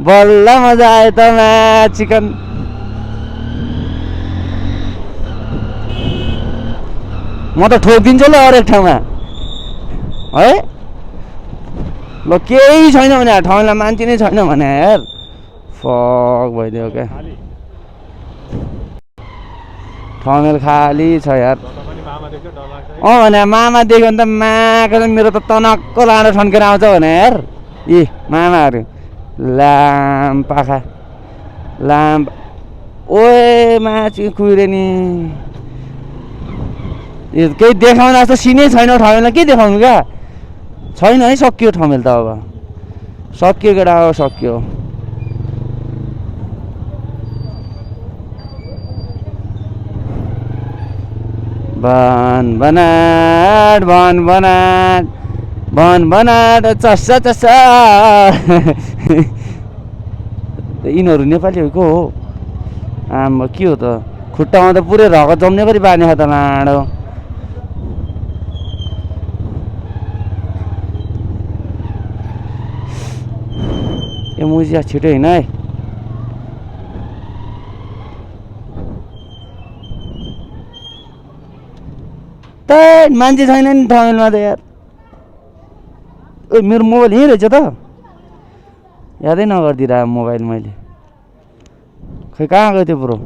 बल्ल मजा आयो त चिकन म त ठोकिदिन्छु ल हरेक ठाउँमा है ल केही छैन भने ठाउँलाई मान्छे नै छैन भने यार फक भइदियो क्या ठमेल खाली छ यार भने मामा देख्यो भने त माको त मेरो त तनक्क लाँडो ठन्केर आउँछ भने यार यी मामाहरू लाम पाखा लाम ओए माछी कुहिरे नि केही देखाउन जस्तो सिनै छैन ठमेललाई के देखाउनु क्या छैन है सकियो ठमेल त अब सकियो केटा अब सकियो बन बनाट चस्सा चस्सा यिनीहरू नेपालीहरूको हो आमा के हो त खुट्टामा त पुरै रगत जम्ने गरी बाँध्ने छ त लाडो ए मुजिया छिटो हिँड है मान्छे छैन नि ठमेलमा त यार ओ मेरो मोबाइल यहीँ रहेछ त यादै नगरिदिएर मोबाइल मैले खै कहाँ गयो त्यो ब्रो